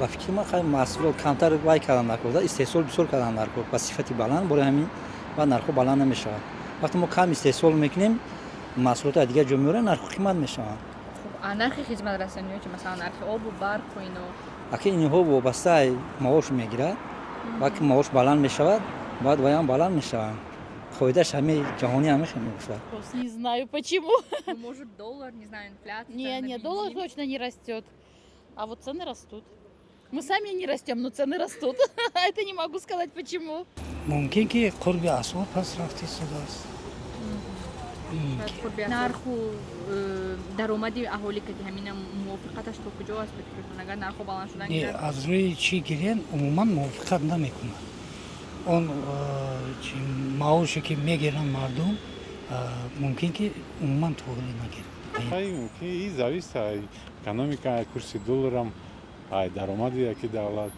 Ба фикри ман, хай, маҳсулот камтар вай кардан дар кор, истеҳсол бисёр кардан дар кор ба сифати баланд. Бораи ҳамин баъд нархҳо баланд намешавад. Вақте мо кам истеҳсол мекунем, маҳсулоти аз дигар ҷо меорем, нархҳо қимат мешаванд. Хуб, а нархи хизматрасониҳо чи, масалан, нархи обу барқу ино? Аки инҳо вобаста маош мегирад. Вақте маош баланд мешавад, баъд ваям баланд мешаванд. Қоидааш ҳамаи ҷаҳонӣ ҳамин хел мебошад. Просто не знаю почему. Ну, может, доллар, не знаю, инфляция. Не, на не, доллар бензин. Точно не растет. А вот цены растут. Мы сами не растем, но цены растут. Это не могу сказать почему. Мумкин ки қурби асъор паст рафта истодааст. Шояд қурби нарху даромади аҳолӣ ки ҳамина мувофиқаташ то куҷо аст, ба фикртон, агар нархҳо баланд шудан Не, гирад? Аз рӯи чӣ гирем, умуман мувофиқат намекунад. Он чи маоше ки мегиранд мардум, мумкин ки умуман тоғрӣ нагирад. Хай, мумкин и зависит ай экономика, ай курси долларам, ай даромади яки давлат,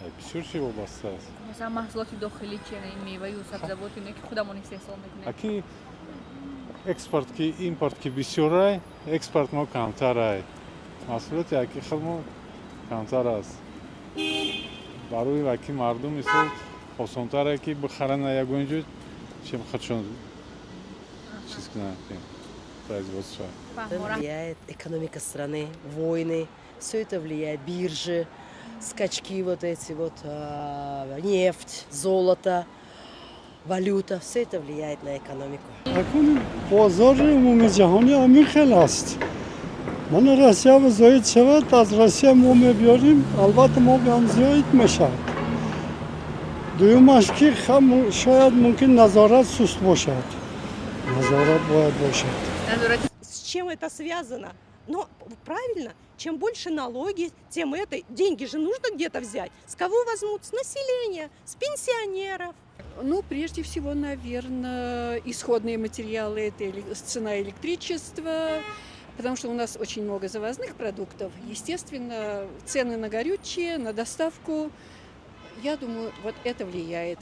ай бисёр чи вобаста аст. Масалан, маҳсулоти дохилӣ чи, яъне меваю сабзавоту ино, ки худамон истеҳсол мекунем? Аки экспорт ки импорт ки бисёрай, экспорт мо камтарай, маҳсулоти яки худмо камтар аст. Барои ваки мардум мисол осонтаре ки бихаранд ягон ҷо, чем худшон чиз кунанд, производство. Фаҳмо. Влияет экономика страны, войны, все это влияет, биржи, скачки вот эти вот, нефть, золото, валюта, все это влияет на экономику. Акун бозори умумии ҷаҳонӣ ҳамин хел аст. Мана, Россия зоид шавад, аз Россия мо мебиёрем, албатта, мо ҳам зиёд мешавад. Дуюмаш ки шояд мумкин назорат суст бошад. Назорат бояд бошад. Назорати. С чем это связано? Но правильно, чем больше налоги, тем это. Деньги же нужно где-то взять. С кого возьмут? С населения, с пенсионеров. Ну, прежде всего, наверное, исходные материалы – это цена электричества, потому что у нас очень много завозных продуктов. Естественно, цены на горючее, на доставку. Я думаю, вот это влияет.